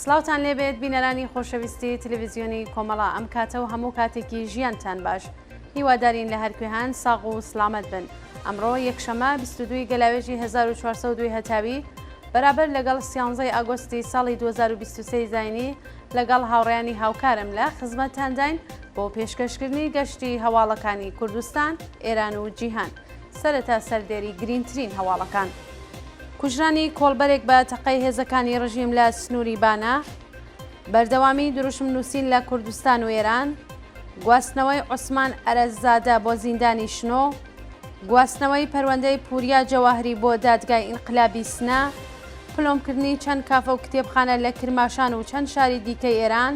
سڵاوتان لێبێت بینەرانی خۆشەویستی تلویزیۆنی کۆمەڵە ئەم کاتە و هەموو کاتێکی ژیانتان باش هیوادارین لە هەرکوێهان ساغ و سلامەت بن ئەمڕۆ یەکشەمە 22 گەلاوێژی 1402 هەتاوی بەرابەر لەگەڵ سیانزەی ئاگۆستی ساڵی 2023 زینی لەگەڵ هاوڕێیانی هاوکارم لە خزمەتتانداین بۆ پێشکەشکردنی گەشتی هەواڵەکانی کوردستان، ئێران و جیهان. سەرەتا سەردێری گرینترین هەواڵەکان. کوژرانی کۆڵبەرێک بە تەقەی هێزەکانی ڕژیم لە سنووری بانە، بەردەوامی دروشم نووسین لە کوردستان و ئێران، گواستنەوەی عوسمان ئەرەسزادە بۆ زیندانی شنۆ، گواستنەوەی پەروەندەی پوریا جەواهری بۆ دادگای ئینقلابی سنە، پلۆمکردنی چەند کافە و کتێبخانە لە کرماشان و چەند شاری دیکەی ئێران،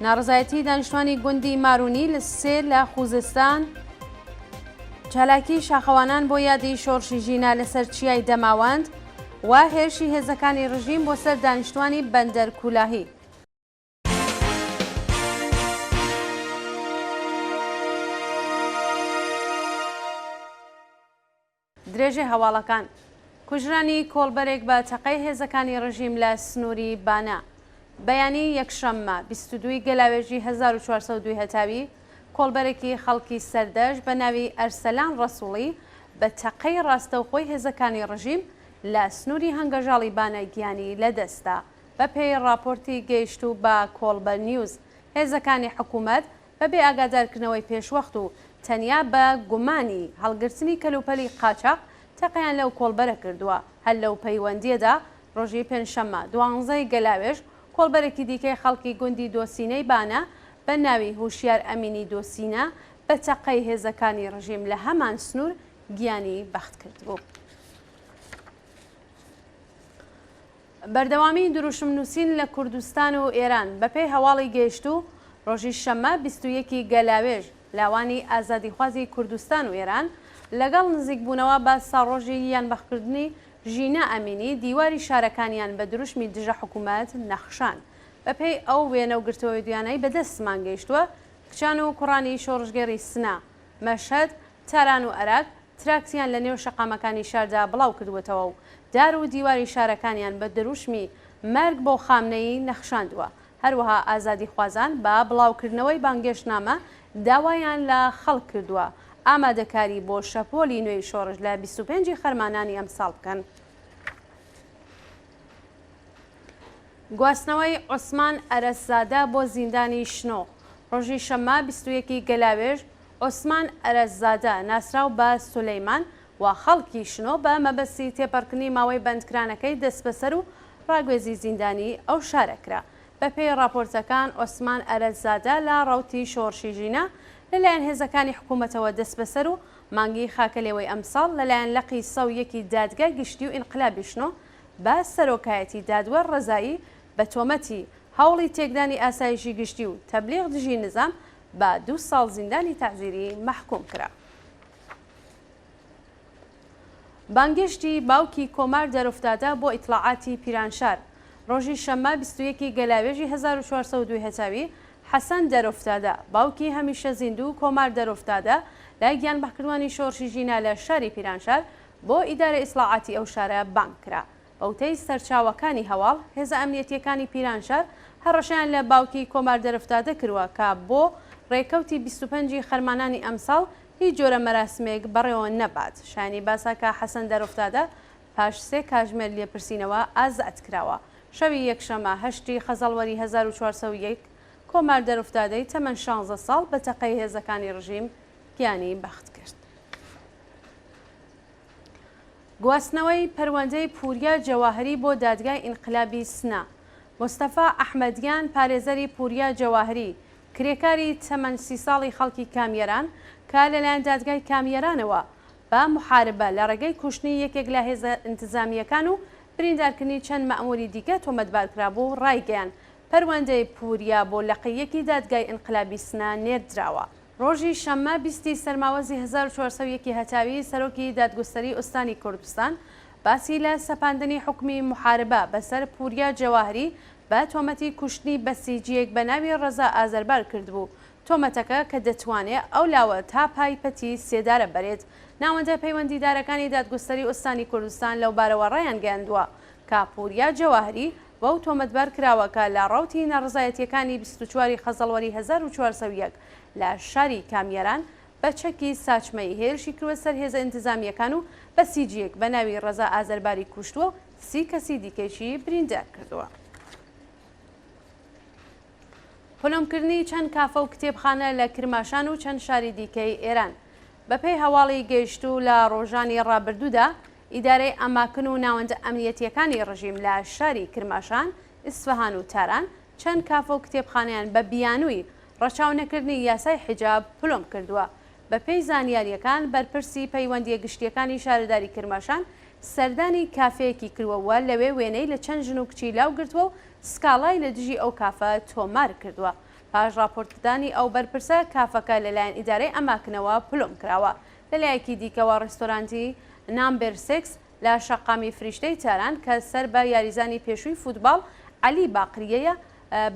ناڕەزایەتی دانیشتوانی گوندی مارونی لە سێ لە خوزستان، چالاکی شاخەوانان بۆ یادی شۆڕشی ژینا لەسەر چیای دەماوەند و هێرشی هێزەکانی ڕژیم بۆ سەر دانیشتوانی بەندەر کولاهی. درێژەی هەواڵەکان کوژرانی کۆڵبەرێک بە تەقەی هێزەکانی ڕژیم لە سنووری بانە بەیانی یەکشەممە 22 گەلاوێژی 1402 هەتاوی کۆڵبەرێکی خەڵکی سەردەشت بە ناوی ئەرسەلان ڕەسوڵی بە تەقەی ڕاستەوخۆی هێزەکانی ڕژیم لە سنووری هەنگەژاڵی بانە گیانی لەدەستدا. بەپێی ڕاپۆرتی گەیشتوو بە کۆڵبەر نیوز، هێزەکانی حکوومەت بە بێ ئاگادارکردنەوەی پێشوەخت و تەنیا بە گومانی هەڵگرتنی کەلوپەلی قاچاق تەقەیان لەو کۆڵبەرە کردووە. هەر لەو پەیوەندییەدا ڕۆژی پێنجشەممە دوانزەی گەلاوێژ کۆڵبەرێکی دیکەی خەڵکی گوندی دۆسینەی بانە بە ناوی هوشیار ئەمینی دۆسینە بە تەقەی هێزەکانی ڕژیم لە هەمان سنوور گیانی بەخت کردبوو. بەردەوامی دروشم نووسین لە کوردستان و ئێران بەپێی هەواڵی گەیشتوو ڕۆژی شەممە 21 ی گەلاوێژ لاوانی ئازادیخوازی کوردستان و ئێران لەگەڵ نزیکبوونەوە بە ساڵڕۆژی گیانبەختکردنی ژینا ئەمینی دیواری شارەکانیان بە دروشمی دژە حکوومەت نەخشاند. بەپێی ئەو وێنە و گرتەویدیۆیانەی بەدەستمان گەیشتووە کچان و کوڕانی شۆڕشگێڕی سنە، مەشهەد، تاران و ئەراک تراکتیان لە نێو شەقامەکانی شاردا بڵاو کردووەتەوە و دار و دیواری شارەکانیان بە دروشمی مەرگ بۆ خامنەیی نەخشاندووە. هەروەها ئازادیخوازان بە بڵاوکردنەوەی بانگێشتنامە داوایان لە خەڵک کردووە ئامادەکاری بۆ شەپۆلی نوێی شۆڕش لە 25 ی خەرمانانی ئەمساڵ بکەن. گواستنەوەی عوسمان ئەرەسزادە بۆ زیندانی شنۆ ڕۆژی شەممە 21 ی گەلاوێژ عوسمان ئەرەسزادە ناسراو بە سولەیمان و خەڵکی شنۆ بە مەبەستی تێپەڕکردنی ماوەی بەندکرانەکەی دەستبەسەر و ڕاگوێزی زیندانی ئەو شارە کرا. بەپێی ڕاپۆرتەکان عوسمان ئەرەسزادە لە ڕەوتی شۆڕشی ژینا لەلایەن هێزەکانی حکوومەتەوە دەستبەسەر و مانگی خاکەلێوەی ئەمساڵ لەلایەن لقی 101 ی دادگای گشتی و ئینقلابی شنۆ بە سەرۆکایەتی دادوەر ڕەزایی بە تۆمەتی هەوڵی تێکدانی ئاسایشی گشتی و تەبلیغ دژی نزام بە دوو ساڵ زیندانی تەعزیری مەحکووم کرا. بانگێشتی باوکی کۆمار دەروفتادە بۆ ئیتڵاعاتی پیرانشار ڕۆژی شەممە 21 ی گەلاوێژی 1402 هەتاوی، حەسەن دەروفتادە، باوکی هەمیشە زیندوو کۆمار دەروفتادە لە گیانبەختکردوانی شۆڕشی ژینا لە شاری پیرانشار بۆ ئیدارە ئیتڵاعاتی ئەو شارە بانگ کرا. بە وتەی سەرچاوەکانی هەواڵ، هێزە ئەمنیەتییەکانی پیرانشار هەڕەشەیان لە باوکی کۆمار دەرفتادە کرووە کە بۆ ڕێکەوتی 25 ی خەرمانانی ئەمساڵ هیچ جۆرە مەراسمێک بەڕێوە نەبات. شایانی باسە کە حەسەن دەرفتادە پاش سێ کاژمێر لێپرسینەوە ئازاد کراوە. شەوی یەکشەممە هەشت ی خەزەڵوەری 1401 کۆمار دەرفتادەی تەمەن شانزە ساڵ بە تەقەی هێزەکانی ڕژیم گیانی بەخت کرد. گواستنەوەی پەروەندەی پوریا جەواهری بۆ دادگای ئینقلابی سنە مستەفا ئەحمەدیان پارێزەری پوریا جەواهری کرێکاری تەمەن سی ساڵی خەڵکی کامیەران کە لەلایەن دادگای کامیەرانەوە بە موحاربە لە ڕێگەی کوشتنی یەکێک لە هێزە ئینتزامییەکان و بریندارکردنی چەند مەئمووری دیکە تۆمەتبار کرابوو ڕایگەیاند پەروەندەی پوریا بۆ لقی یەکی دادگای ئینقلابی سنە نێردراوە. ڕۆژی شەممە 20 ی سەرماوەزی 1401 ی هەتاوی سەرۆکی دادگوستەری ئوستانی کوردستان باسی لە سەپاندنی حوکمی موحاربە بەسەر پوریا جەواهری بە تۆمەتی کوشتنی بەسیجییەک بە ناوی ڕەزا ئازەربار کردبوو، تۆمەتەکە کە دەتوانێ ئەو لاوە تا پای پەتی سێدارە بەرێت. ناوەندە پەیوەندیدارەکانی دادگوستەری ئوستانی کوردستان لەوبارەوە ڕایانگەیاندووە کە پوریا جەواهری. بەو تۆمەتبار کراوە کە لە ڕەوتی ناڕەزایەتییەکانی 24 ی خەزەڵوەری 1401 لە شاری کامیاران بە چەکی ساچمەیی هێرشی کردووە سەر هێزە ئینتزامییەکان و بەسیجییەک بە ناوی ڕەزا ئازەرباری کوشتووە و سی کەسی دیکەیشی بریندار کردووە. پلۆمکردنی چەند کافە و کتێبخانە لە کرماشان و چەند شاری دیکەی ئێران. بەپێی هەواڵی گەیشتوو لە ڕۆژانی ڕابردوودا ئیدارەی ئەماکن و ناوەندە ئەمنیەتییەکانی ڕژیم لە شاری کرماشان، ئیسفەهان و تاران چەند کافە و کتێبخانەیان بە بیانووی ڕەچاو نەکردنی یاسای حیجاب پلۆم کردووە. بەپێی زانیارییەکان بەرپرسی پەیوەندییە گشتییەکانی شارەداری کرماشان سەردانی کافێیەکی کردووە و لەوێ وێنەی لە چەند ژن و کچی لاو گرتووە و سکاڵای لە دژی ئەو کافە تۆمار کردووە. پاش ڕاپۆرتدانی ئەو بەرپرسە، کافەکە لەلایەن ئیدارەی ئەماکنەوە پلۆم کراوە. لەلایەکی دیکەوە ڕێستۆرانتی نامبێر سێکس لە شەقامی فریشتەی تاران کە سەر بە یاریزانی پێشووی فوتباڵ عەلی باقرییەیە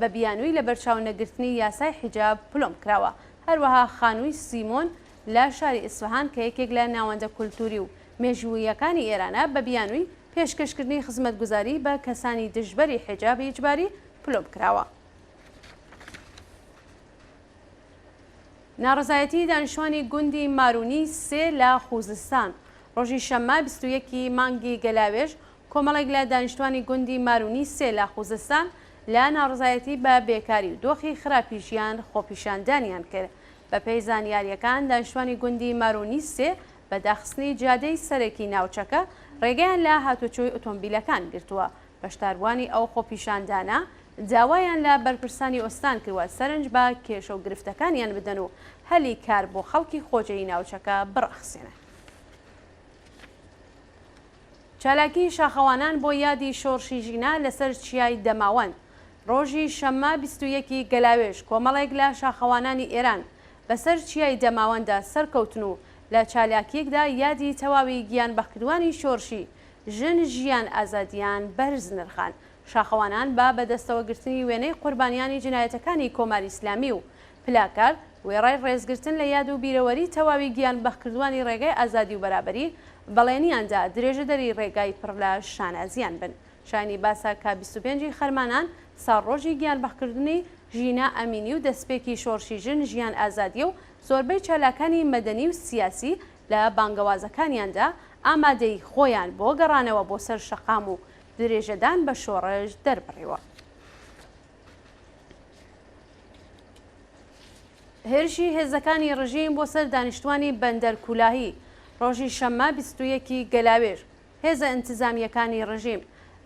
بە بیانووی لەبەرچاو نەگرتنی یاسای حیجاب پلۆم کراوە. هەروەها خانووی سیمۆن لە شاری ئیسفەهان کە یەکێک لە ناوەندە کولتووری و مێژووییەکانی ئێرانە بە بیانووی پێشکەشکردنی خزمەتگوزاری بە کەسانی دژبەری حیجابی ئیجباری پلۆم کراوە. ناڕەزایەتی دانیشتوانی گوندی مارونی سێ لە خوزستان ڕۆژی شەممە 21 ی مانگی گەلاوێژ کۆمەڵێک لە دانیشتوانی گوندی مارونی سێ لە خوزستان لە ناڕەزایەتی بە بێکاری و دۆخی خراپی ژیان خۆپیشاندانیان کرد. بەپێی زانیارییەکان دانیشتوانی گوندی مارونی سێ بە داخستنی جادەی سەرەکی ناوچەکە ڕێگەیان لە هاتوچۆی ئۆتۆمبیلەکان گرتووە. بەشداربووانی ئەو خۆپیشاندانە داوایان لە بەرپرسانی ئۆستان کردوە سەرنج بە کێشە و گرفتەکانیان بدەن و هەلی کار بۆ خەڵکی خۆجێی ناوچەکە بڕەخسێنن. چالاکیی شاخەوانان بۆ یادی شۆڕشی ژینا لەسەر چیای دەماوەند ڕۆژی شەممە 21 ی گەلاوێژ کۆمەڵێک لە شاخەوانانی ئێران بەسەر چیای دەماوەنددا سەرکەوتن و لە چالاکییەکدا یادی تەواوی گیانبەختکردوانی شۆرشی ژن ژیان ئازادییان بەرز نرخاند. شاخەوانان بە بەدەستەوەگرتنی وێنەی قوربانیانی جینایەتەکانی کۆماری ئیسلامی و پلاکارد، وێڕای ڕێزگرتن لە یاد و بیرەوەری تەواوی گیانبەختکردوانی ڕێگای ئازادی و بەرابەری، بەڵێنیان دا درێژەدەری ڕێگای پڕ لە شانازییان بن. شایانی باسە کە 25 ی خەرمانان ساڵڕۆژی گیانبەختکردنی ژینا ئەمینی و دەسپێکی شۆڕشی ژن ژیان ئازادییە و زۆربەی چالاکانی مەدەنی و سیاسی لە بانگەوازەکانیاندا ئامادەیی خۆیان بۆ گەڕانەوە بۆ سەر شەقام و درێژەدان بە شۆڕش دەربڕیوە. هێرشی هێزەکانی ڕژیم بۆ سەر دانیشتوانی بەندەر کولاهی ڕۆژی شەممە 21 ی گەلاوێژ هێزە ئینتزامییەکانی ڕژیم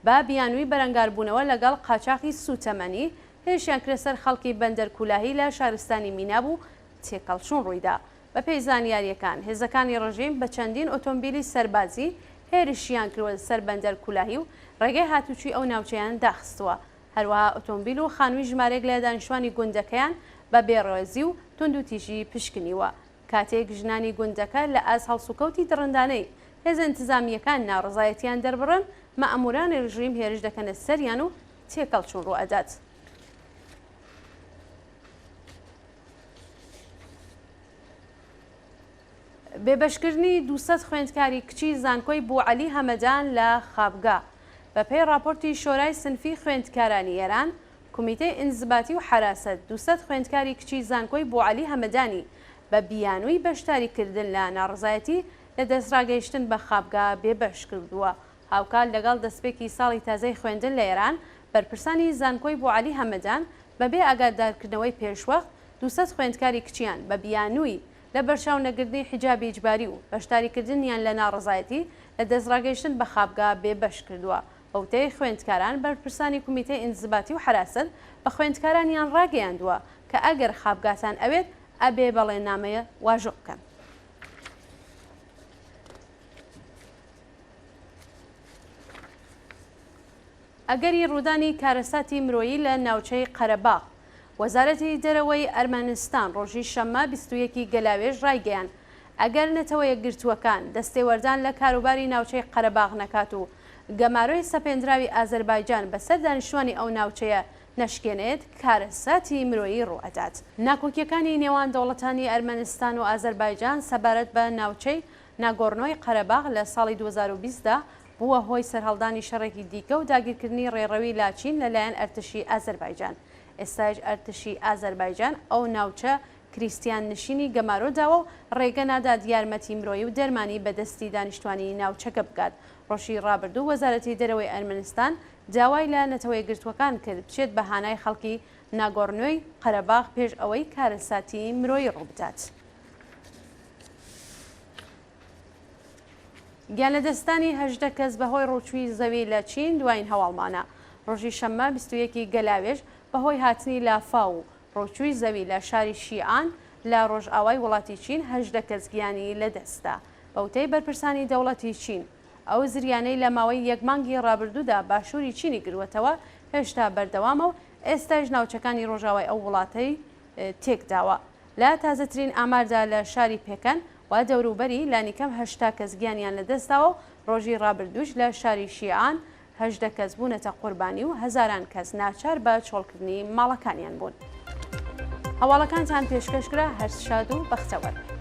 بە بیانووی بەرەنگاربوونەوە لەگەڵ قاچاخی سووتەمەنی هێرشیان کردە سەر خەڵکی بەندەر کولاهی لە شارستانی میناب و تێکەڵچوون ڕوویدا. بەپێی زانیارییەکان، هێزەکانی ڕژیم بە چەندین ئۆتۆمبیلی سەربازی هێرشیان کردووەتە سەر بەندەر کولاهی و ڕێگەی هاتوچوی ئەو ناوچەیان داخستووە. هەروەها ئۆتۆمبیل و خانووی ژمارەیەک لە دانیشتوانی گوندەکەیان بە بێڕێزی و توندوتیژی پشکنیوە. کاتێک ژنانی گوندەکە لە ئاست هەڵسوکەوتی دڕندانەی هێزە ئینتزامییەکان ناڕەزایەتیان دەربڕن، مەئموورانی ڕژیم هێرش دەکەنە سەریان و تێکەڵچوون ڕووئەدات. بێبەشکردنی 200 خوێندکاری کچی زانکۆی بوعەلی هەمەدان لە خابگا. بەپێی ڕاپۆرتی شۆرای سنفی خوێندکارانی ئێران، کومیتەی ئینزباتی و حەراسەت 200 خوێندکاری کچی زانکۆی بوعەلی هەمەدانی بە بیانووی بەشداریکردن لە ناڕەزایەتی لە دەستڕاگەیشتن بە خابگا بێبەش کردووە. هاوکات لەگەڵ دەستپێکی ساڵی تازەی خوێندن لە ئێران، بەرپرسانی زانکۆی بوعەلی هەمەدان بەبێ ئاگادارکردنەوەی پێشوەخت، 200 خوێندکاری کچیان بە بیانووی لە بەرچاو نەگرتنی حیجابی ئیجباری و بەشداریکردنیان لە ناڕەزایەتی لە دەستڕاگەیشتن بە خابگا بێبەش کردووە. بە وتەی خوێندکاران، بەرپرسانی کومیتەی ئینزباتی و حەراسەت بە خوێندکارانیان ڕاگەیاندووە کە ئەگەر خابگاتان ئەوێت ئەبێ بەڵێننامە واژۆ بکەن. ئەگەری ڕوودانی کارەساتی مرۆیی لە ناوچەی قەرەباغ. وەزارەتی دەرەوەی ئەرمەنستان ڕۆژی شەممە 21 ی گەلاوێژ ڕایگەیاند، ئەگەر نەتەوە یەکگرتووەکان دەستێوەردان لە کاروباری ناوچەی قەرەباغ نەکات و گەمارۆی سەپێندراوی ئازەربایجان بەسەر دانیشتوانی ئەو ناوچەیە نەشکێنێت، کارەساتی مرۆیی ڕووئەدات. ناکۆکییەکانی نێوان دەوڵەتانی ئەرمەنستان و ئازەربایجان سەبارەت بە ناوچەی ناگۆرنۆی قەرەباغ لە ساڵی 2020 دا. بووە هۆی سەرهەڵدانی شەڕێکی دیکە و داگیرکردنی ڕێڕەوی لاچین لەلایەن ئەرتشی ئازەربایجان. ئێستایش ئەرتشی ئازەربایجان ئەو ناوچە کریستیان نشینی گەمارۆ داوە و ڕێگە نادات یارمەتی مرۆیی و دەرمانی بە دەستی دانیشتوانی ناوچەکە بگات. ڕۆژی ڕابردوو وەزارەتی دەرەوەی ئەرمەنستان داوای لە نەتەوەیەکگرتووەکان کرد بچێت بە هانای خەڵکی ناگۆرنۆی قەرەباغ پێش ئەوەی کارەساتی مرۆیی ڕووبدات. گیانلەدەستدانی 18 کەس بەهۆی ڕووچووی زەوی لە چین دوایین هەواڵمانە. ڕۆژی شەممە 21 ی گەلاوێژ بەهۆی هاتنی لافاو و ڕووچووی زەوی لە شاری شیئان لە ڕۆژئاوای وڵاتی چین 18 کەس گیانی لەدەستدا. بە وتەی بەرپرسانی دەوڵەتی چین، ئەو زریانەی لە ماوەی یەک مانگی ڕابردوودا باشووری چینی گرووەتەوە هێشتا بەردەوامە و ئێستایش ناوچەکانی ڕۆژاوای ئەو وڵاتەی تێکداوە. لە تازەترین ئاماردا لە شاری پێکەن و دەوروبەری لانیکەم 80 کەس گیانیان لەدەستداوە و ڕۆژی ڕابردووش لە شاری شیئان 18 کەس بوونەتە قوربانی و هەزاران کەس ناچار بە چۆڵکردنی ماڵەکانیان بوون. هەواڵەکانتان پێشکەش کرا هەر شاد و بەختەوەر بن.